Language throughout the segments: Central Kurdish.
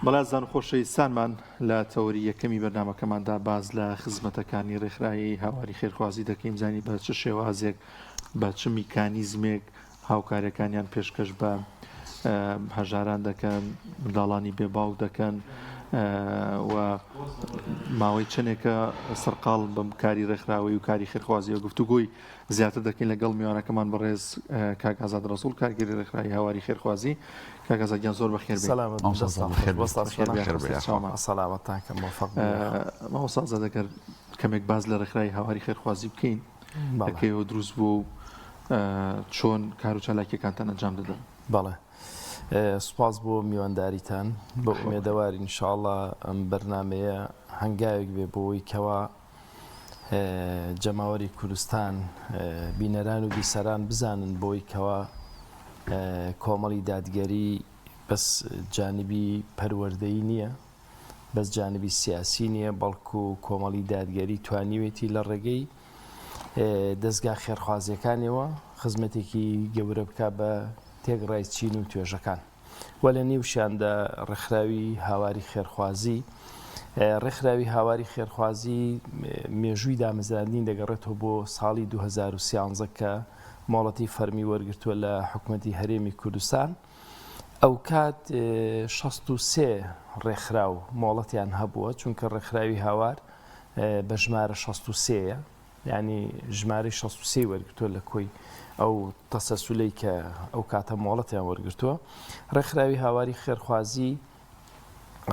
بەڵێ ئازیزان و خۆشەویستانمان لە تەوەری یەکەمی بەرنامەکەماندا باس لە خزمەتەکانی ڕێکخراوی هاواری خێرخوازی دەکەین بزانین بە چ شێوازێک بە چ میکانیزمێک هاوکاریەکانیان پێشکەش بە هەژاران دەکەن منداڵانی بێ باوک دەکەن و ماوەی چەندێکە سەرقاڵن بەم کاری ڕێکخراوەی و کاری خێرخوازی و گفتوگۆی زیاتر دەکەین لەگەڵ میوانەکەمان بەڕێز کاک ئازاد ڕەسوڵ کارگێری ڕێکخراوی هاواری خێرخوازی. کاک ئازاد گیان زۆر بەخێر بێی. سەلامەت بن مامۆستا دەستان ئازاد خۆش بەخێر بێیت. وەستا بەخێر سۆران بێی بەخێر بێی سەر یاخوا. چاومان. سەلامەتتان کەم مۆفەق بن یاخوا. مامۆستا ئازاد ئەگەر کەمێک باس لە ڕێکخراوی هاواری خێرخوازی بکەین لە بەڵێ. کەیەوە دروست بووە و چۆن کار و چالاکییەکانتان ئەنجام دەدەن؟ بەڵێ سوپاس بۆ میوانداریتان بە ئومێدەوارین ان شاء اللە ئەم بەرنامەیە هەنگاوێک بێ بۆ ئەوەی کەوا جەماوەری کوردستان بینەران و بیسەران بزانن بۆی کەوا کۆمەڵی دادگەری بەس جانبی پەروەردەیی نییە بەس جانبی سیاسی نییە بەڵکو کۆمەڵی دادگەری توانیوێتی لە ڕێگەی دەستگا خێرخوازیەکانیەوە خزمەتێکی گەورە بک بە تێکڕای چین و توێژەکان. و لە نێوشیاندا ڕێکخراوی هاواری خێرخوازی. ڕێکخراوی هاواری خێرخوازی مێژووی دامەزراندنی دەگەڕێتەوە بۆ ساڵی 2013 کە مۆڵەتی فەرمی وەرگرتووە لە حکومەتی هەرێمی کوردستان. ئەوکات 63 ڕێکخراو مۆڵەتیان هەبووە، چونکە ڕێکخراوی هاوار بە ژمارە 63 یە. یانی ژمارەی 63 ی وەرگرتووە لە کۆی ئەو تەسەسولەی کە ئەو کاتە مۆڵەتیان وەرگرتووە. ڕێکخراوی هاواری خێرخوازی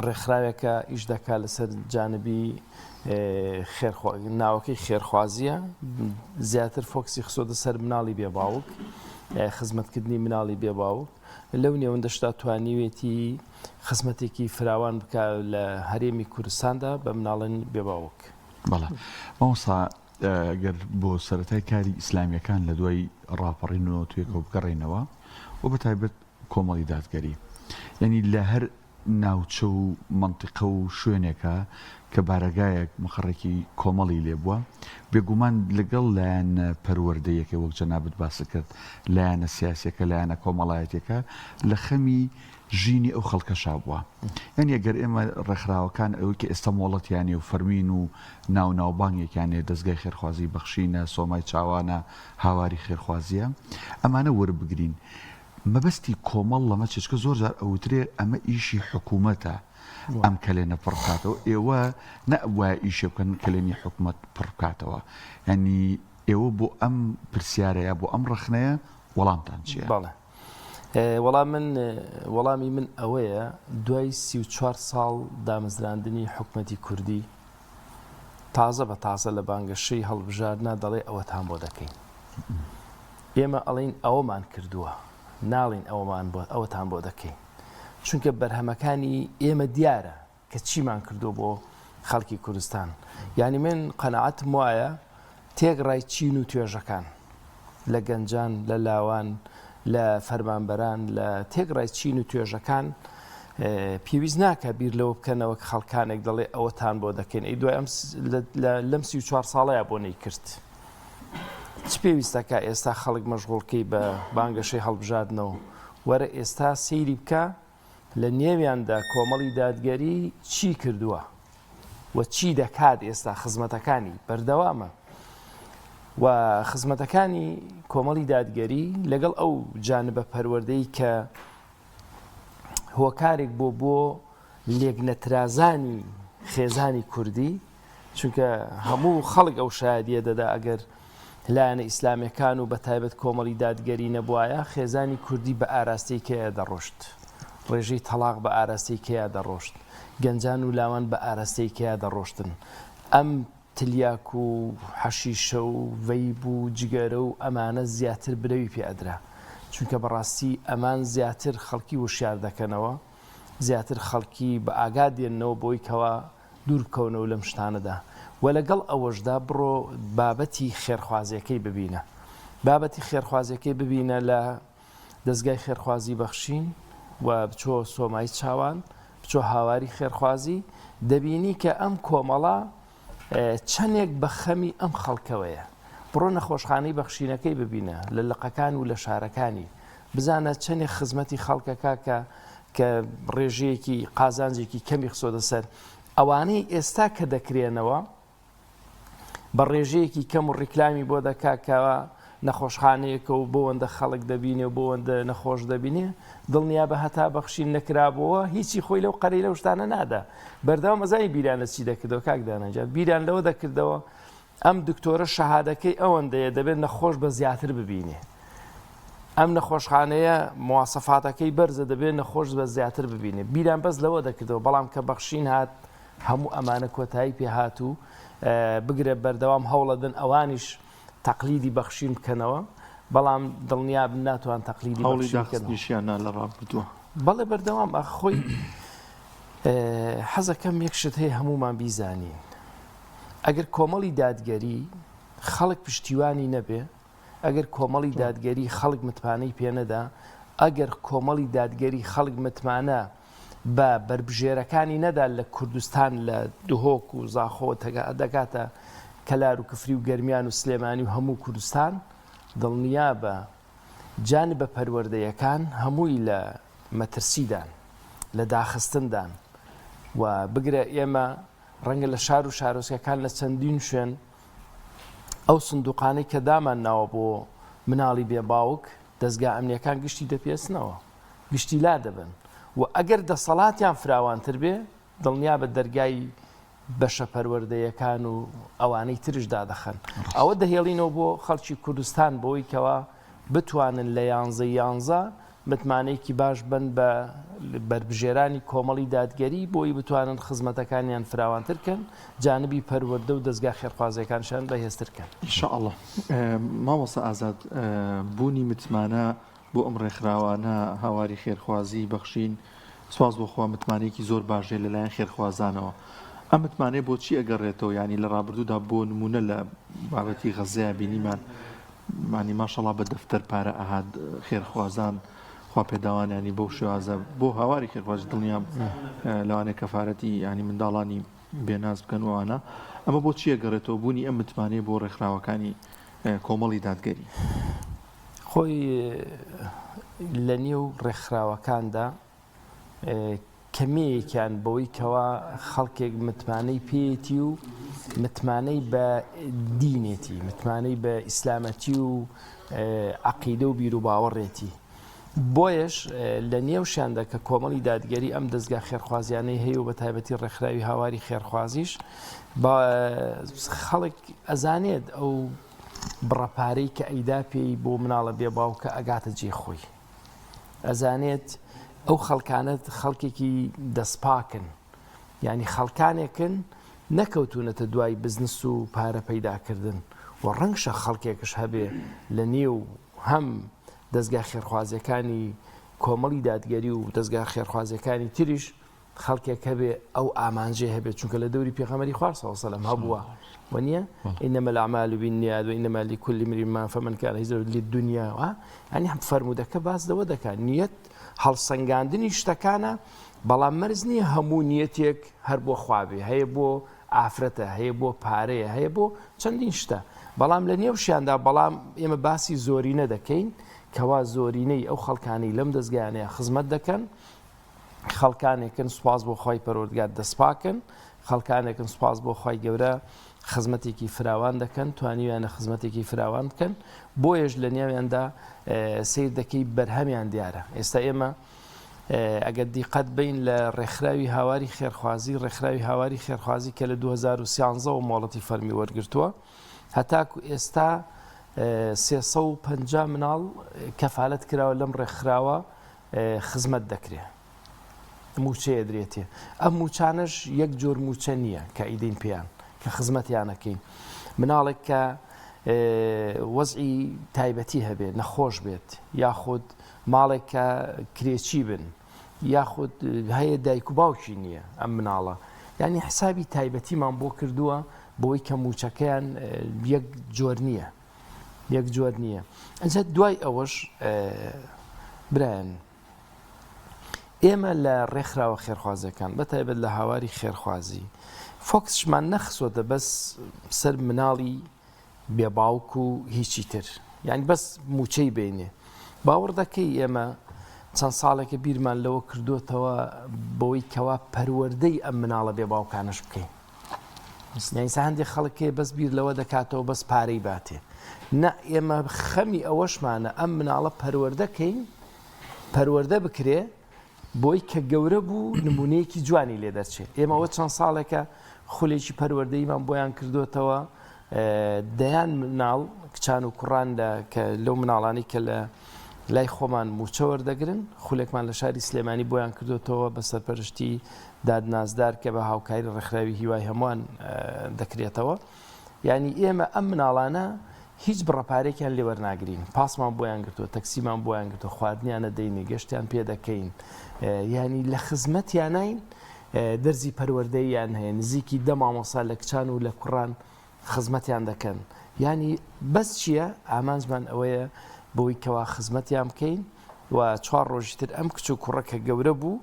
ڕێکخراوێکە ئیش دەکات لەسەر جانبی ناوەکەی خێرخوازیە زیاتر فۆکسی خسۆتە سەر مناڵی بێ باوک خزمەتکردنی مناڵی بێ باوک لەو نێوەندەشدا توانیوێتی خزمەتێکی فراوان بکە لە هەرێمی کوردستاندا بە مناڵن بێ باوک. بەڵێ مامۆستا گەر بۆ سەرەتای کاری ئیسلامیەکان لە دوای ڕاپەڕین و توێکەوە بگەڕێینەوە و بە تایبەت کۆمەڵی دادگەری یعنی لە هەر ناوچە و مەنتیقە و شوێنێکە کە بارەگایەک مقەڕێکی کۆمەڵی لێ بووە بێگومان لەگەڵ لایەنە پەروەردەیەکە وەک جەنابت باست کرد لایەنە سیاسیەکە لایەنە کۆمەڵایەتیەکە لە خەمی ژینی ئەو خەڵکەشا بووە. یانی ئەگەر ئێمە ڕێکخراوەکان ئەوەی کە ئێستا مۆڵەتیان هەیە و فەرمین و ناو ناوبانگێکیان هەیە دەزگای خێرخوازی بەخشینە، سۆمای چاوانە، هاواری خێرخوازییە، ئەمانە وەربگرین. مەبەستی کۆمەڵ لەمە چیە؟ چونکە زۆر جار ئەوترێ ئەمە ئیشی حکوومەتە ئەم کەلێنە پڕ بکاتەوە، ئێوە نەئەبوایە ئیشێ بکەن کەلێنی حکوومەت پڕ بکاتەوە. یانی ئێوە بۆ ئەم پرسیارە یا بۆ ئەم ڕەخنەیە وەڵامتان چییە؟ بەڵێ. وەڵام من وەڵامی من ئەوەیە دوای 34 ساڵ دامەزراندنی حکومەتی کوردی تازە بە تازە لە بانگەشەی هەڵبژاردنا دەڵێ ئەوەتان بۆ دەکەین ئێمە ئەڵین ئەوەمان کردووە ناڵین ئەوەمان بۆ ئەوەتان بۆ دەکەین چونکە بەرهەمەکانی ئێمە دیارە کە چیمان کردووە بۆ خەڵکی کوردستان یانی من قەناعەتم وایە تێکڕای چین و توێژەکان لە گەنجان لە لاوان لە فەرمانبەران لە تێکڕای چین و توێژەکان پێویست ناکە بیر لەوە بکەنەوە کە خەڵکانێک دەڵێ ئەوەتان بۆ دەکەین ئەی دوای ئەم لەم 34 ساڵەیە بۆ نەیکرد چ پێویستەکە ئێستا خەڵک مەشغوڵکەی بە بانگەشەی هەڵبژاردنەوە وەرە ئێستا سەیری بکە لە نێویاندا کۆمەڵی دادگەری چی کردووە و چی دەکات ئێستا خزمەتەکانی بەردەوامە و خزمەتەکانی کۆمەڵی دادگەری لەگەڵ ئەو جانبە پەروەردەی کە هۆکارێک بۆ بۆ لێکنەترازانی خێزانی کوردی چونکە هەموو خەڵک ئەو شایەدیە دەدا ئەگەر لایەنە ئیسلامیەکان و بەتایبەت کۆمەڵی دادگەری نەبوایە خێزانی کوردی بە ئاراستەی کێیا دەڕۆشت؟ ڕێژەی تەڵاق بە ئاراستەی کێیا دەڕۆشت؟ گەنجان و لاوان بە ئاراستەی کێیا دەڕۆشتن؟ ئەم تلیاک و حەشیشە و ڤەیب و جگەرە و ئەمانە زیاتر برەوی پێ ئەدرا چونکە بەڕاستی ئەمان زیاتر خەڵکی وشیار دەکەنەوە زیاتر خەڵکی بە ئاگا دێننەوە بۆی کەوا دوور بکەونەوە لەم شتانەدا و لەگەڵ ئەوەشدا بڕۆ بابەتی خێرخوازیەکەی ببینە بابەتی خێرخوازیەکەی ببینە لە دەزگای خێرخوازی بەخشین و بچۆ سۆمای چاوان بچۆ هاواری خێرخوازی دەبینی کە ئەم کۆمەڵە چەندێک بە خەمی ئەم خەڵکەوەیە بڕۆ نەخۆشخانەی بەخشینەکەی ببینە لە لقەکان و لە شارەکانی بزانە چەندێک خزمەتی خەڵکەکە کە. کە ڕێژەیەکی قازانجێکی کەمی خسۆتە سەر ئەوانەی ئێستا کە دەکرێنەوە بە ڕێژەیەکی کەم و ڕیکلامی بۆ دەکا کە نەخۆشخانەیەکە و بۆوەندە خەڵک دەبینێ و بۆوەندە نەخۆش دەبینێ دڵنیابە هەتا بەخشین نەکرابۆوە هیچی خۆی لەو قەرەی لەو شتانە نادا بەردەوام ئەزانی بیران لە چی دەکردەوە کاک دانا جان بیران لەوە دەکردەوە ئەم دکتۆرە شەهادەکەی ئەوەندەیە دەبێت نەخۆش بە زیاتر ببینێ ئەم نەخۆشخانەیە مواسەفاتەکەی بەرزە دەبێت نەخۆش بە زیاتر ببینێ بیران بەس لەوە دەکردەوە بەڵام کە بەخشین هات هەموو ئەمانە کۆتایی پێ هات و بگرە بەردەوام هەوڵەدەن ئەوانیش تەقلیدی بەخشین بکەنەوە بەڵام دڵنیابن ناتوان تەقلیدی هەوڵی داخستنیشیان نا لە ڕابردووە. بەڵێ بەردەوام ئەخ خۆی حەزەکەم یەک شت هەیە هەموومان بیزانین ئەگەر کۆمەڵی دادگەری خەڵک پشتیوانی نەبێ ئەگەر کۆمەڵی دادگەری خەڵک متمانەی پێنەدا ئەگەر کۆمەڵی دادگەری خەڵک متمانە بە بەربژێرەکانی نەدا لە کوردستان لە دهۆک و زاخۆ دەگاتە کەلار و کفری و گەرمیان و سلێمانی و هەموو کوردستان دڵنیابە جانبە پەروەردەیەکان هەمووی لە مەترسیدان لە داخستندان و بگرە ئێمە ڕەنگە لە شار و شارۆچکەکان لە چەندین شوێن ئەو سندوقانەی کە دامان ناوە بۆ مناڵی بێ باوک دەزگا ئەمنیەکان گشتی دەپێچنەوە گشتی لا دەبەن و ئەگەر دەسەڵاتیان فراوانتر بێ دڵنیابە دەرگای بەشە پەروەردەیەکان و ئەوانەی ترش دادەخەن ئەوە دەهێڵینەوە بۆ خەڵکی کوردستان بۆی کەوا بتوانن لە یانزەی یانزە متمانەیەکی باش بن بە بەربژێرانی کۆمەڵی دادگەری بۆی بتوانن خزمەتەکانیان فراوانتر کەن جانبی پەروەردە و دەزگا خێرخوازیەکانشیان بەهێزتر کەن. ان شاء اللە مامۆستا ئازاد بوونی متمانە بۆ ئەم ڕێکخراوانە هاواری خێرخوازی بەخشین سوپاس بۆ خوا متمانەیەکی زۆر باش هەیە لەلایەن خێرخوازانەوە ئەم متمانەیە بۆچی ئەگەڕێتەوە یانی لە ڕابردوودا بۆ نمونە لە بابەتی غەزەیا بینیمان مانی ماشەڵا بە دەفتەر پارە ئەهات خێرخوازان خوا پێداوان ینی بەو شێوازە بۆ هاواری خێرخوازی دڵنیام لەوانەیە کەفارەتی ینی منداڵانی بێناز بکەن وانە ئەمە بۆ چییە گەڕێتەوە بوونی ئەم متمانەیە بۆ ڕێکخراوەکانی کۆمەڵی دادگەری؟ خۆی لە نێو ڕێکخراوەکاندا کەمەیەکیان بەوەی کەوا خەڵکێک متمانەی پێیەتی و متمانەی بە دینێتی متمانەی بە ئیسلامەتی و عقیدە و بیر و باوەڕێتی بۆیەش لە نێوشیاندا کە کۆمەڵی دادگەری ئەم دەستگا خێرخوازیانەی هەیە و بە تایبەتی ڕێکخراوی هاواری خێرخوازیش خەڵک ئەزانێت ئەو بڕە پارەی کە ئەیدا پێی بۆ مناڵە بێ باوکە ئەگاتە جێ خۆی ئەزانێت ئەو خەڵکانە خەڵکێکی دەستپاکن یعنی خەڵکانێکن نەکەوتونەتە دوای بزنس و پارە پەیداکردن و ڕەنگشە خەڵکێکش هەبێ لە نێو هەم دەستگا خێرخوازیەکانی کۆمەڵی دادگەری و دەستگا خێرخوازیەکانی تریش خەڵکێک هەبێ ئەو ئامانجەی هەبێت چونکە لە دەوری پێغەمبەری خوا صلی الله علیه و سلم هەبووە وەنیە انما الاعمال بالنیات وانما لكل امرئ ما فمن كان هجرته للدنيا یعنی هەم فەرموودەکە باس لەوە دەکات نیەت هەڵسەنگاندنی شتەکانە بەڵام مەرج نییە هەموو نیەتێک هەر بۆ خوابێ هەیە بۆ ئافرەتە هەیە بۆ پارەیە هەیە بۆ چەندین شتە بەڵام لە نێوشیاندا بەڵام ئێمە باسی زۆرینە دەکەین کەوا زۆرینەی ئەو خەڵکانی لەم دەستگایانەیە خزمەت دەکەن خەڵکانێکن سوپاس بۆ خوای پەروەردگار دەستپاکن، خەڵکانێکن سوپاس بۆ خوای گەورە خزمەتێکی فراوان دەکەن، توانیویانە خزمەتێکی فراوان بکەن، بۆیەش لە نێویاندا سیر دەکەی بەرهەمیان دیارە. ئێستا ئێمە ئەگەر دیقەت بین لە ڕێکخراوی هاواری خێرخوازی، ڕێکخراوی هاواری خێرخوازی کە لە 2013 ەوە مۆڵەتی فەرمی وەرگرتووە، هەتاکو ئێستا 350 مناڵ کەفالەت کراوە لەم ڕێکخراوە خزمەت دەکرێ موچەی ئەدرێتێ ئەم موچانەش یەک جۆر موچە نییە کە ئیدەین پێیان کە خزمەتیانەکەین مناڵێک کە وەزعی تایبەتی هەبێ نەخۆش بێت یاخود ماڵێک کە کرێچی بن یاخود هەیە دایک و باوکی نییە ئەم مناڵە یعنی حسابی تایبەتیمان بۆ کردووە بۆی کە موچەکەیان یەک جۆر نییە یەک جۆر نییە ئەجا دوای ئەوەش برایان ئێمە لە ڕێکخراوە خێرخوازەکان بە تایبەت لە هاواری خێرخوازی فۆکسشمان نەخسۆتە بەس سەر مناڵی بێ باوک و هیچی تر یعنی بەس موچەی بینێ باوەڕ دەکەی ئێمە چەند ساڵێکە بیرمان لەوە کردوتەوە بەوەی کەوا پەروەردەی ئەم مناڵە بێ باوکانەش بکەین. یانی سا هەندێک خەڵک هەیە بەس بیر لەوە دەکاتەوە بەس پارەی باتێ نە ئێمە خەمی ئەوەشمانە ئەم مناڵە پەروەردە کەین پەروەردە بکرێ بۆی کە گەورە بوو نمونەیەکی جوانی لێ دەرچێت ئێمە ئەوە چەند ساڵێکە خولێکی پەروەردەیمان بۆیان کردوتەوە دەیان مناڵ کچان و کوڕان لە کە لەو مناڵانی کە لە لای خۆمان موچە وەردەگرن خولێکمان لە شاری سلێمانی بۆیان کردوتەوە بە سەرپەرشتی داد نازدار کە بە هاوکاری ڕێکخراوی هیوای هەمووان دەکرێتەوە یعنی ئێمە ئەم مناڵانە هیچ بڕە پارێکیان لێ وەرناگرین پاسمان بۆیان گرتووە تەکسیمان بۆیان گرتووە خواردنیانە دەینێ گەشتیان پێ دەکەین یعنی لە خزمەتیانین دەرزی پەروەردەیان هەیە نزیکی دە مامۆسا لە کچان و لە کوڕان خزمەتیان دەکەن یعنی بەس چییە ئامانجمان ئەوەیە بۆی کەوا خزمەتیان بکەین و چوار ڕۆژی تر ئەم کچ و کوڕە کە گەورە بوو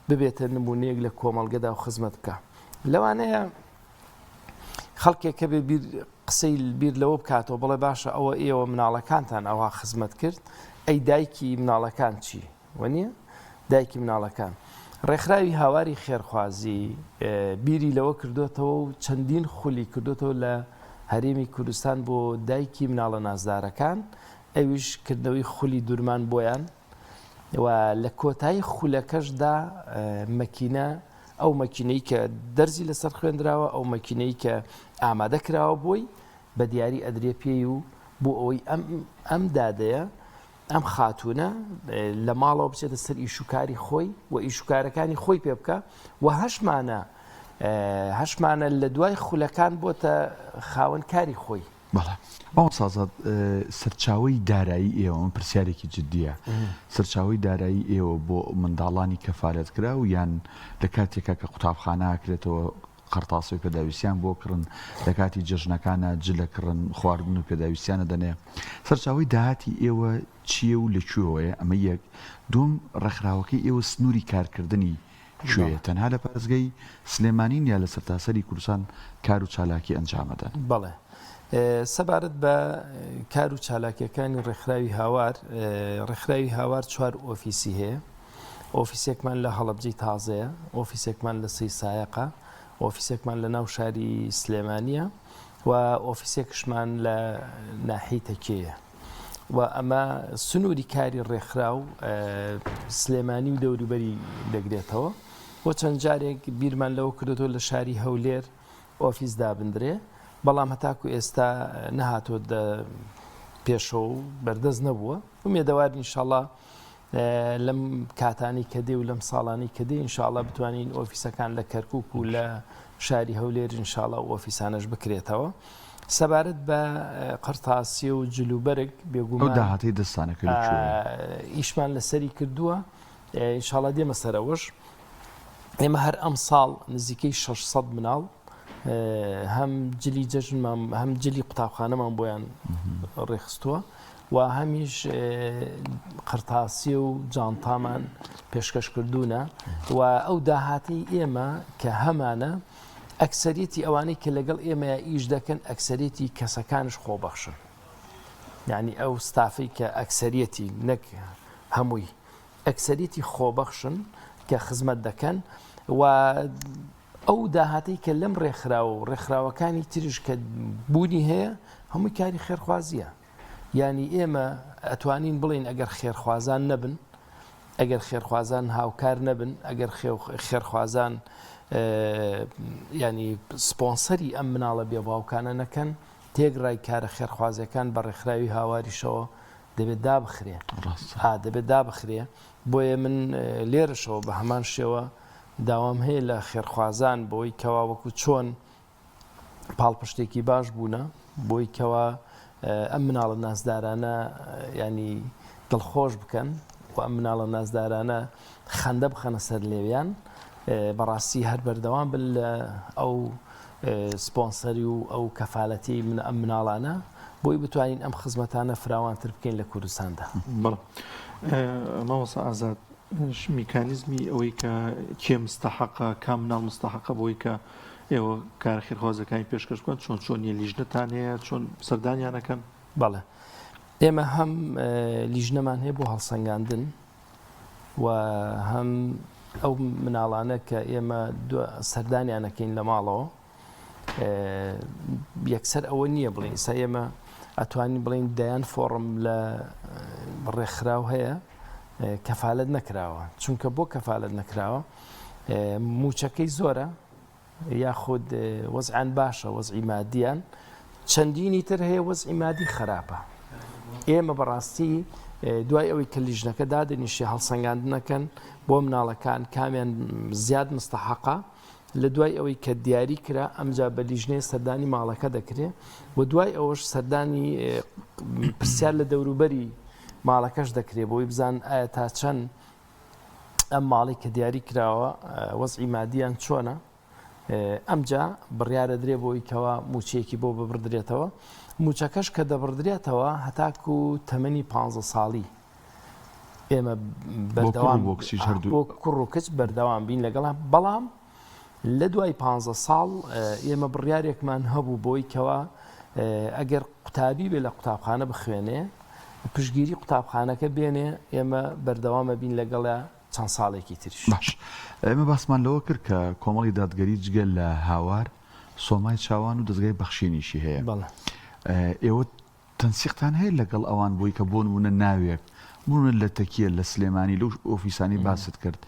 ببێتە نمونەیەک لە کۆمەڵگەدا و خزمەت بکا لەوانەیە خەڵکێک هەبێ بیر قسەی بیر لەوە بکاتەوە بڵێ باشە ئەوە ئێوە مناڵەکانتان ئەوها خزمەت کرد ئەی دایکی مناڵەکان چی وە نییە دایکی مناڵەکان ڕێکخراوی هاواری خێرخوازی بیری لەوە کردوتەوە و چەندین خولی کردوتەوە لە هەرێمی کوردستان بۆ دایکی مناڵە نازدارەکان ئەویش کردنەوەی خولی دورمان بۆیان و لە کۆتایی خولەکەشدا مەکینە ئەو مەکینەی کە دەرزی لەسەر خوێندراوە ئەو مەکینەی کە ئامادە کراوە بۆی بە دیاری ئەدرێ پێی و بۆ ئەوەی ئەم ئەم دادەیە ئەم خاتونە لە ماڵەوە بچێتە سەر ئیشوکاری خۆی و ئیشوکارەکانی خۆی پێ بکە و هەشمانە هەشمانە لە دوای خولەکان بۆتە خاوەن کاری خۆی. بەڵێ مامۆستا ئازاد سەرچاوەی دارایی ئێوە من پرسیارێکی جدیە سەرچاوەی دارایی ئێوە بۆ منداڵانی کەفالەت کراو یان لە کاتێکا کە قوتابخانە ئەکرێتەوە قەرتاسەی پێداویستیان بۆ کڕن لە کاتی جەژنەکانە جلە کڕن خواردن و پێداویستیانە دەنێ سەرچاوەی داهاتی ئێوە چییە و لە کوێوەیە ئەمە یەک دوم ڕێکخراوەکەی ئێوە سنووری کارکردنی کوێیە؟ تەنها لە پارێزگای سلێمانین یا لە سەرتاسەری کوردستان کار و چالاکی ئەنجامەدەن؟ بەڵێ. سەبارەت بە کار و چالاکیەکانی ڕێکخراوی هاوار، ڕێکخراوی هاوار چوار ئۆفیسی هەیە. ئۆفیسێکمان لە هەڵەبجەی تازەیە، ئۆفیسێکمان لە سەیسایەقە، ئۆفیسێکمان لە ناو شاری سلێمانیە و ئۆفیسێکشمان لە ناحیەی تەکیەیە. و ئەمە سنووری کاری ڕێکخراو سلێمانی و دەوروبەری دەگرێتەوە بۆ چەند جارێک بیرمان لەوە کردێتەوە لە شاری هەولێر ئۆفیس دابندرێ بەڵام هەتاکو ئێستا نەهاتۆ پێشەوە و بەردەست نەبووە ئومێدەوار ئینشاڵا لەم کاتانەی کە دێ و لەم ساڵانەی کە دێ ئینشاڵا بتوانین ئۆفیسەکان لە کەرکک و لە شاری هەولێر ئینشاڵا و ئۆفیسانەش بکرێتەوە. سەبارەت بە قرتاسیە و جلوبەرگ بێگومان داهاتی دەستانەکە ئیشمان لەسەری کردووە ئینشاڵا دێمە سەرەوەش ئێمە هەر ئەم ساڵ نزیکەی 600 مناڵ هەم جلی جەژنمان هەم جلی قوتابخانەمان بۆیان ڕێخستووە و هەمیش قرتاسیە و جانتامان پێشکەش کردوونە و ئەو داهاتەی ئێمە کە هەمانە ئەکسەریەتی ئەوانەی کە لەگەڵ ئێمەیا ئیش دەکەن ئەکسەریەتی کەسەکانش خۆبەخشن یعنی ئەو ستافەی کە ئەکسەریەتی نەک هەمووی ئەکسەریەتی خۆبەخشن کە خزمەت دەکەن و ئەو داهاتەی کە لەم ڕێکخراوە و ڕێکخراوەکانی تریش کە بوونی هەیە هەمووی کاری خێرخوازیە یانی ئێمە ئەتوانین بڵێین ئەگەر خێرخوازان نەبن، ئەگەر خێرخوازان هاوکار نەبن، ئەگەر خێرخوازان ینی سپۆنسەری ئەم مناڵە بێ باوکانە نەکەن، تێگڕای کارە خێرخوازیەکان بە ڕێکخراوی هاواریشەوە دەبێت دابخرێ. ئا دەبێت دابخرێ. بۆیە من لێرەشەوە بە هەمان شێوە داوام هەیە لە خێرخوازان بۆی کەوا وەکو چۆن پاڵپشتێکی باش بوونە بۆی کەوا ئەم مناڵە نازدارانە ینی دڵخۆش بکەن و ئەم مناڵە نازدارانە خەندە بخەنە سەر لێویان بەڕاستی هەر بەردەوام بن لە ئەو سپۆنسەری و ئەو کەفاالەتی من ئەم مناڵانە بۆی بتوانین ئەم خزمەتانە فراوانتر بکەین لە کوردستاندا. بەڵێ مامۆستا ئازاد میکانیزمی ئەوەی کە کێ مستەحەقە کام مناڵ مستەحەقە بۆی کە ئێوە کارە خێرخوازەکانی پێشکەش بکەن چۆن چۆنیە لیژنەتان هەیە چۆن سەردانیان ئەکەن؟ بەڵێ ئێمە هەم لیژنەمان هەیە بۆ هەڵسەنگاندن. و هەم ئەو مناڵانە کە ئێمە سەردانیان ئەکەین لە ماڵەوە یەکسەر ئەوە نییە بڵین ئیسا ئێمە ئەتوانین بڵین دەیان فۆڕم لە ڕێکخراو هەیە کەفالەت نەکراوە چونکە بۆ کەفالەت نەکراوە موچەکەی زۆرە یاخود وەزعیان باشە وەزعی مادیان چەندینی تر هەیە وەزعی مادی خراپە ئێمە بەڕاستی دوای ئەوەی کە لیژنەکە دادنیشی هەڵسەنگاندنەکەن بۆ مناڵەکان کامیان زیاد مستحقە لە دوای ئەوەی کە دیاری کرا ئەمجا بە لیژنەیە سەردانی ماڵەکە دەکرێ و دوای ئەوەش سەردانی پرسیار لە دەوروبەری ماڵەکەش دەکرێ بۆی بزان ئایا تا چەند ئەم ماڵی کە دیاری کراوە وەزعی مادیان چۆنە ئەمجا بڕیارە درێ بۆی کەوا موچەیەکی بۆ ببڕدرێتەوە موچەکەش کە دەبڕدرێتەوە هەتاکو تەمەنی پ ساڵی ئێمە بەردەوام بۆ کوڕ و کچ بەردەوام بین لەگەڵا بەڵام لە دوای پ ساڵ ئێمە بڕیارێکمان هەبوو بۆی کەوا ئەگەر قوتابی بێ لە قوتابخانە بخوێنێ پشتگیری قوتابخانەکە بێنێ ئێمە بەردەوام ئەبین لەگەڵیا چەند ساڵێکی تریش. باش ئێمە باسمان لەوە کرد کە کۆمەڵی دادگەری جگە لە هاوار سۆمای چاوان و دەزگای بەخشینیشی هەیە بەڵێ. ئێوە تەنسیقتان هەیە لەگەڵ ئەوان بۆی کە بۆ نمونە ناوێک بوونە لە تەکیە لە سلێمانی لەو ئۆفیسانی باست کرد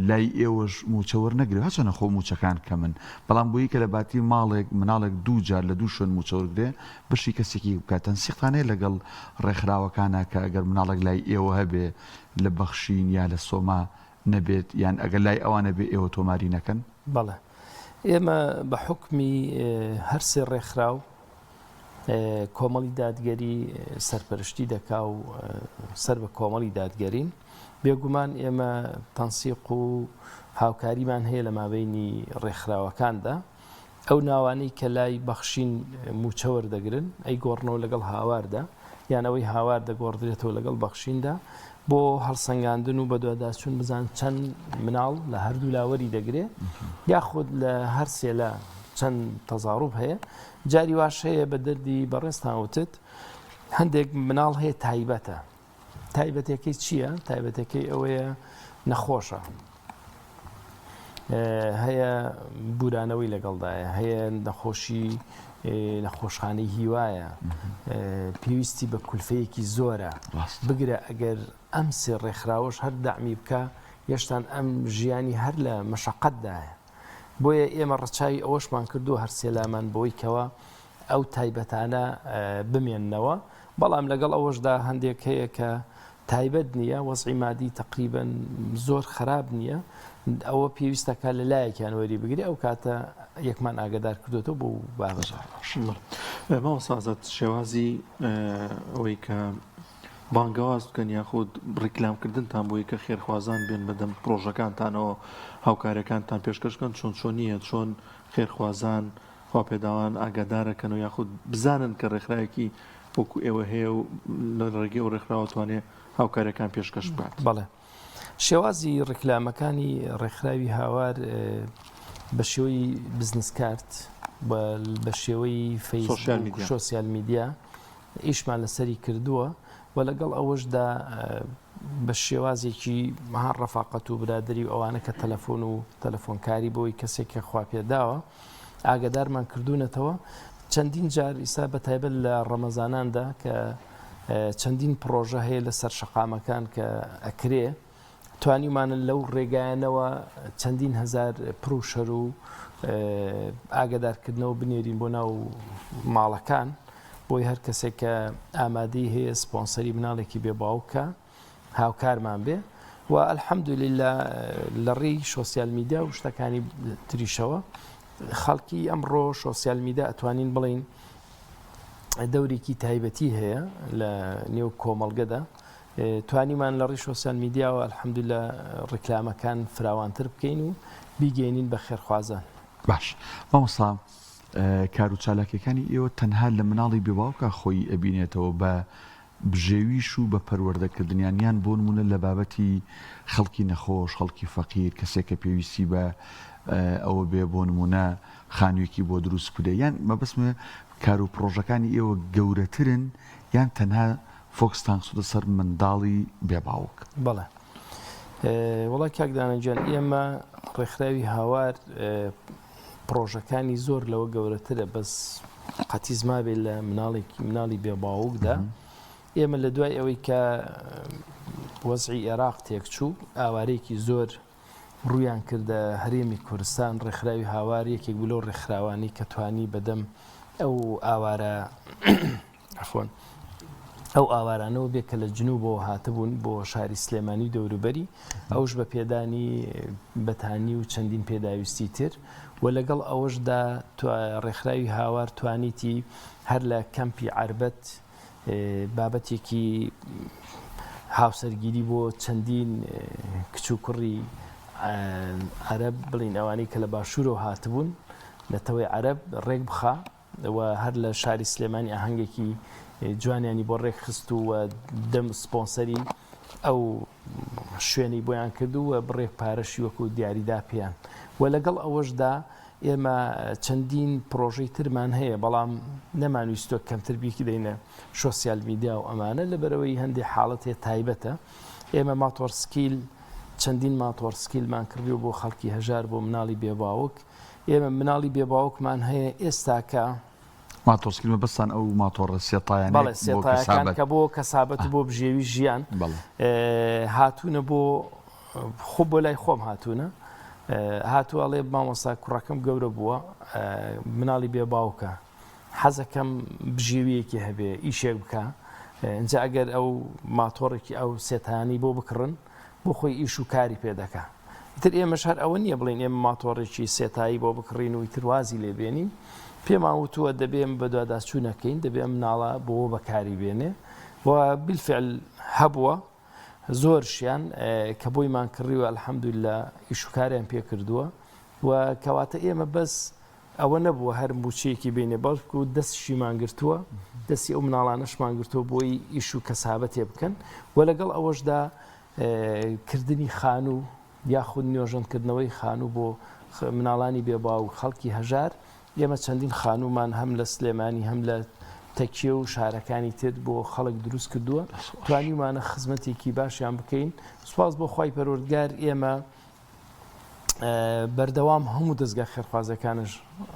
لای ئێوەش مووچە وەرنەگرێ هەرچەنە خۆ مووچەکان کەمن بەڵام بۆی کە لە باتی ماڵێک مناڵێک دوو جار لە دوو شوێن مووچە وەرگرێ بەشی کەسێکی بکات تەنسیقتان هەیە لەگەڵ ڕێکخراوەکانا کە ئەگەر مناڵێک لای ئێوە هەبێ لە بەخشین یا لە سۆما نەبێت یان ئەگەر لای ئەوان هەبێ ئێوە تۆماری نەکەن؟ بەڵێ ئێمە بە حوکمی هەرسێ ڕێکخراو کۆمەڵی دادگەری سەرپەرشتی دەکا و سەر بە کۆمەڵی دادگەرین بێگومان ئێمە تەنسیق و هاوکاریمان هەیە لە مابینی ڕێکخراوەکاندا ئەو ناوانەی کە لای بەخشین مووچە وەردەگرن ئەیگۆڕنەوە لەگەڵ هاواردا یان ئەوەی هاوار دەگۆڕدرێتەوە لەگەڵ بەخشیندا بۆ هەڵسەنگاندن و بەدواداچوون بزان چەند مناڵ لە هەردوو لا وەری دەگرێ یاخود لە هەر سێ لا چەند تەزاڕوب هەیە جاری واش هەیە بە دەردی بەڕێزتان وتت هەندێک مناڵ هەیە تایبەتە تایبەتەکەی چییە؟ تایبەتەکەی ئەوەیە نەخۆشە هەیە بورانەوەی لەگەڵدایە هەیە نەخۆشی نەخۆشخانەی هیوایە پێویستی بە کولفەیەکی زۆرە بگرە ئەگەر ئەم سێ ڕێکخراوەش هەر دەعمی بکە یشتان ئەم ژیانی هەر لە مەشقەتدایە بۆیە ئێمە ڕەچاوی ئەوەشمان کردو هەرسێلامان بۆی کەوە ئەو تایبەتانە بمێننەوە، بەڵام لەگەڵ ئەوەشدا هەندێک هەیە کە تایبەت نییە، وەزعی مادی تەقریبەن زۆر خراپ نییە، ئەوە پێویستە کە لە لایەکیان وەری بگرێ، ئەو کاتە یەکمان ئاگادار کردۆتەوە بۆ بابەتە. مامۆستا ئازاد شێوازی ئەوەی کە بانگەواز بکەن یاخود ڕیکلامکردنتان بۆی کە خێرخوازان بێن بەدەم پرۆژەکانتانەوە هاوکاریەکانتان پێشکەش بکەن چۆن چۆنیە چۆن خێرخوازان خواپێداوان ئاگادارەکەنەوە یاخود بزانن کە ڕێکخراوێکی وەکو ئێوە هەیە و لە ڕێگەی ئەو ڕێکخراوە توانێ هاوکاریەکان پێشکەش بکات. بەڵێ شێوازی ڕیکلامەکانی ڕێکخراوی هاوار بە شێوەی بزنس کارت بە شێوەی فەیسبوک سۆسیال میدیا ئیشمان لەسەری کردووە و لەگەڵ ئەوەشدا بە شێوازێکی مەها ڕەفاقەت و برادری و ئەوانە کە تەلەفۆن و تەلەفۆنکاری بۆی کەسێک کە خوا پێداوە ئاگادارمان کردوونەتەوە چەندین جار ئیستا بە تایبەت لە ڕەمەزاناندا کە چەندین پڕۆژە هەیە لە سەر شەقامەکان کە ئەکرێ توانیومانە لەو ڕێگایانەوە چەندین هزار پڕوشەر و ئاگادارکردنەوە بنێرین بۆ ناو ماڵەکان بۆی هەر کەسێک کە ئامادەی هەیە سپۆنسەری مناڵێکی بێ باوکە هاوکارمان بێ و الحمدللە لە ڕێی شۆسیال میدیا و شتەکانی تریشەوە خەڵکی ئەمڕۆ شۆسیال میدیا ئەتوانین بڵین دەورێکی تایبەتی هەیە لە نێو کۆمەڵگەدا توانیمان لە ڕێی شۆسیال میدیاوە الحمدللە ڕیکلامەکان فراوانتر بکەین و بیگەینین بە خێرخوازان. باش مامۆستا کارو چالاکیەکانی ئێوە تەنها لە مناڵی بێ باوکا خۆی ئەبینێتەوە بە بژێویش و بە پەروەردە کردنیان یان بۆ نمونە لە بابەتی خەڵکی نەخۆش خەڵکی فەقیر کەسێک کە پێویستی بە ئەوە بێ بۆ نمونە خانوێکی بۆ دروست بکرێ یان مەبەستمە کارو پڕۆژەکانی ئێوە گەورەترن یان تەنها فۆکستان خستۆتە سەر منداڵی بێ باوک؟ بەڵێ. وەڵا کاک دانا گیان ئێمە ڕێکخراوی هاوار پڕۆژەکانی زۆر لەوە گەورەترە بەس قەتیز مابێ لە مناڵێکی مناڵی بێ باوکدا ئێمە لە دوای ئەوەی کە وەزعی عێراق تێکچوو ئاوارێکی زۆر ڕوویان کردە هەرێمی کوردستان ڕێکخراوی هاوار یەکێک بوو لەو ڕێکخراوانەی کە توانی بەدەم ئەو ئاوارە عەفوەن ئەو ئاوارانەوە بێ کە لە جنوبەوە هاتبوون بۆ شاری سلێمانی و دەوروبەری ئەوش بە پێدانی بەتانی و چەندین پێداویستی تر و لەگەڵ ئەوەشدا ڕێکخراوی هاوار توانیتی هەر لە کەمپی عەربەت بابەتێکی هاوسەرگیری بۆ چەندین کچ و کوڕی عەرەب بڵین ئەوانەی کە لە باشوورەوە هاتبوون نەتەوەی عەرەب ڕێک بخا و هەر لە شاری سلێمانی ئاهەنگێکی جوانیانی بۆ ڕێکخست و دەم سپۆنسەری ئەو شوێنەی بۆیان کرد و بڕێک پارەشی وەکو دیاریدا پێیان و لەگەڵ ئەوەشدا ئێمە چەندین پرۆژەی ترمان هەیە بەڵام نەمانویستوە کەمتر بیکدەینە شۆسیال میدیا و ئەمانە لەبەرەوەی هەندێک حاڵەت هەیە تایبەتە ئێمە ماتۆڕسکیل چەندین ماتۆڕسکیلمان کڕیوە بۆ خەڵکی هەژار بۆ مناڵی بێباوک ئێمە مناڵی بێ باوکمان هەیە ئێستاکە. ماتۆڕسکیل مەبەستان ئەو ماتۆڕە سێ تایانەیە بەڵێ سێ تایەکان کە بۆ کەسابەت و بۆ بژێوی ژیان هاتوونە بۆ خۆ بۆ لای خۆم هاتوونە هاتوو ئەڵێ مامۆستا کوڕەکەم گەورە بووە مناڵی بێ باوکە حەزەکەم بژێویەکی هەبێ ئیشێک بکە اینجا ئەگەر ئەو ماتۆڕێکی ئەو سێتانی بۆ بکڕن بۆ خۆی ئیش و کاری پێ دەکا. ئیتر ئێمەش هەر ئەوە نییە بڵێین ئێمە ماتۆڕێکی سێتایی بۆ بکڕین و ئیتر وازی لێ بێنین. پێمان وتووە دەبێ ئێمە بەدواداچوو نەکەین، دەبێ ئەم مناڵە بۆوە بەکاری بێنێ و بیلفعل هەبووە زۆرشیان کە بۆیمان کڕیوە الحمدللە ئیش و کاریان پێ کردووە و کەواتە ئێمە بەس ئەوە نەبووە هەر مووچەیەکی بینێ بەڵکو دەستشیمان گرتووە دەستی ئەو مناڵانەشمان گرتووە بۆی ئیش و کەسابەتێ بکەن و لەگەڵ ئەوەشدا کردنی خانوو یاخود نۆژەنکردنەوەی خانوو بۆ مناڵانی بێ باوک خەڵکی هەژار ئێمە چەندین خانوومان هەم لە سلێمانی هەم لە تەکیە و شارەکانی تر بۆ خەڵک دروست کردووە توانیومانە خزمەتێکی باشیان بکەین سوپاس بۆ خوای پەروەردگار ئێمە بەردەوام هەموو دەزگا خێرخوازەکانش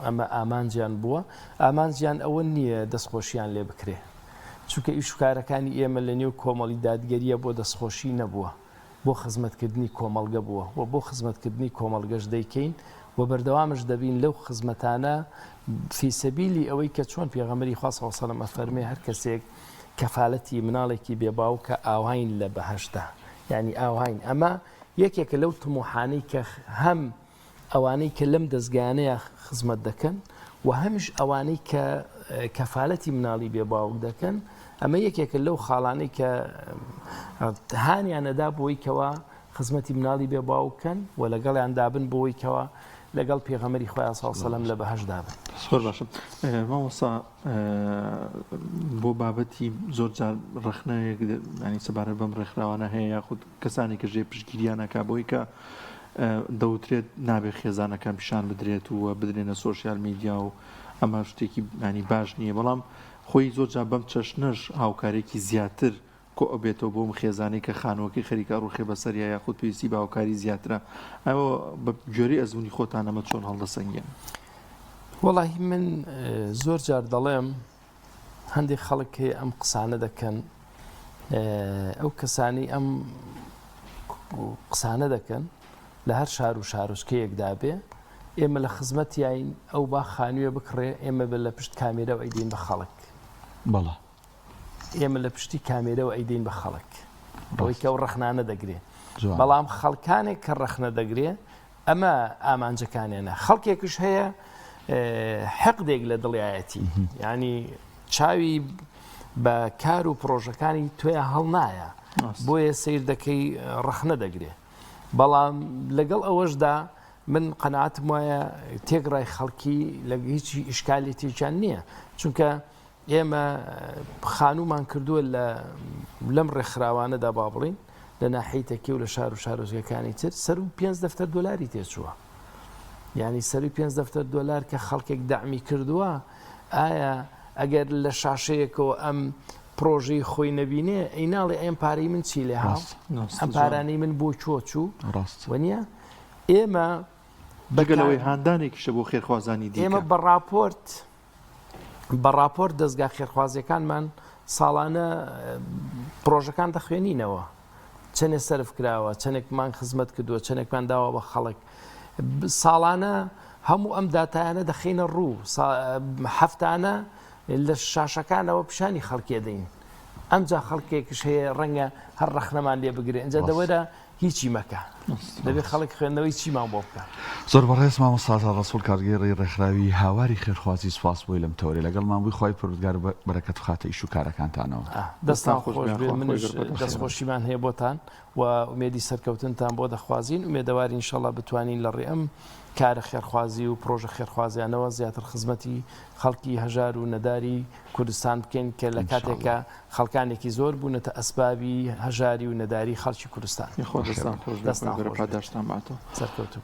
ئەمە ئامانجیان بووە ئامانجیان ئەوە نییە دەستخۆشیان لێ بکرێ چونکە ئیشکارەکانی ئێمە لە نێو کۆمەڵی دادگەریە بۆ دەستخۆشی نەبووە بۆ خزمەتکردنی کۆمەڵگە بووە و بۆ خزمەتکردنی کۆمەڵگەش دەیکەین و بەردەوامش دەبین لەو خزمەتانە فیسەبیلی ئەوەی کە چۆن پێغەمبەری خوا صلی الله علیه و ئەفەرمێ هەر کەسێک کەفالەتی مناڵێکی بێ باوکە ئاواین لە بەهەشتدا یعنی ئاواین ئەمە یەکێکە لەو تموحانەی کە هەم ئەوانەی کە لەم دەزگایانەیا خزمەت دەکەن و هەمیش ئەوانەی کە کەفالەتی مناڵی بێ باوک دەکەن ئەمە یەکێکە لەو خاڵانەی کە هانیان ئەدا بۆی کەوا خزمەتی مناڵی بێ باوک کەن و لەگەڵیان دابن بۆی کەوا لەگەڵ پێغەمبەری خوایان صلی الله علیه و سلم لە بەهەشتدا بن. زۆر باشە مامۆستا بۆ بابەتی زۆر جار ڕەخنەیەک ینی سەبارەت بەم ڕێکخراوانە هەیە یاخود کەسانی کە ژێ پشتگیریان ئەکا بۆی کە دەوترێت نابێت خێزانەکان پیشان بدرێت و بدرێنە سۆشیال میدیا و ئەمە شتێکی ینی باش نییە بەڵام خۆی زۆر جار بەم چەشنەش هاوکارێکی زیاتر کۆ ئەبێتەوە بۆ ئەم خێزانەی کە خانووەکەی خەریکە ئەڕوخێ بەسەریا یاخود پێویستی بە هاوکاری زیاترە ئەوە بە گوێرەی ئەزموونی خۆتان ئەمە چۆن هەڵدەسەنگێن؟ وەڵاهی من زۆر جار دەڵێم هەندێک خەڵک هەیە ئەم قسانە دەکەن ئەو کەسانی ئەم قسانە دەکەن لە هەر شار و شارۆچکەیەکدا بێ ئێمە لە خزمەتیین ئەو با خانوویە بکڕێ ئێمە بە لە پشت کامێرەوە ئەیدەین بە خەڵک بەڵێ ئێمە لە پشتی کامێرەوە ئەیدەین بە خەڵک ئەوەی کە ئەو ڕەخنانە دەگرێ بەڵام خەڵکانێک کە ڕەخنە دەگرێ ئەمە ئامانجەکانیانە خەڵکێکش هەیە حەقدێک لە دڵیایەتی ینی چاوی بە کار و پرۆژەکانی توێ هەڵنایە بۆیە سیر دەکەی ڕەخنە دەگرێ بەڵام لەگەڵ ئەوەشدا من قەناتم وایە تێکڕای خەڵکی لە هیچ ئیشکالێتێکیان نییە چونکە ئێمە خانوومان کردووە لە لەم ڕێکخراوانەدا با بڵین لە ناحیەی تەکیە و لە شار و شارۆچکەکانی تر سەر و پێنج دەفتەر دۆلاری تێچووە یعنی سەر و پێنج دەفتەر دۆلار کە خەڵکێک دەعمی کردووە ئایا ئەگەر لە شاشەیەکەوە ئەم پرۆژەی خۆی نەبینێ ئەی ناڵێ ئەم پارەی من چی لێ ها ئەم پارانەی من بۆ چۆ چوو ڕاست وەنیە ئێمە جگە لەوەی هاندانێکیشە بۆ خێرخوازانی دیکە. ئێمە بە ڕاپۆرت بە ڕاپۆرت دەزگا خێرخوازیەکانمان ساڵانە پرۆژەکان دەخوێنینەوە چەنێ سەرف کراوە چەندێکمان خزمەت کردووە چەندێکمان داوە بە خەڵک ساڵانە هەموو ئەم داتایانە دەخینە ڕوو هەفتانە لە شاشەکانەوە پیشانی خەڵکێ دەین ئەمجا خەڵکێکش هەیە ڕەنگە هەر ڕەخنەمان لێ بگرێ ئەجا دەوەرە هیچی مەکە دەبێ خەڵک خوێندنەوەی چیمان بۆ بکا. زۆر بەڕێز مامۆستا ئازاد ڕەسوڵ کارگێڕی ڕێکخراوی هاواری خێرخوازی سوپاس بۆی لەم تەوەرەی لەگەڵمان بووی خوای پەروەردگار بەرەکەت بخاتە ئیش و کارەکانتانەوە. دەستان خۆش بێ منیش دەست خۆشیمان هەیە بۆتان و ئومێدی سەرکەوتنتان بۆ دەخوازین ئومێدەوارین ان شاءاللە بتوانین لە ڕێ ئەم کارە خێرخوازی و پڕۆژە خێرخوازیانەوە زیاتر خزمەتی خەڵکی هەژار و نەداری کوردستان بکەین کە لە کاتێکا خەڵکانێکی زۆر بوونەتە ئەسبابی هەژاری و نەداری خەڵکی کوردستان. یاخوا دەستان خۆش بێ دەستان خوای گەورە خۆش بێت. پاداشتان باتەوە. سەرکەوتوو بن.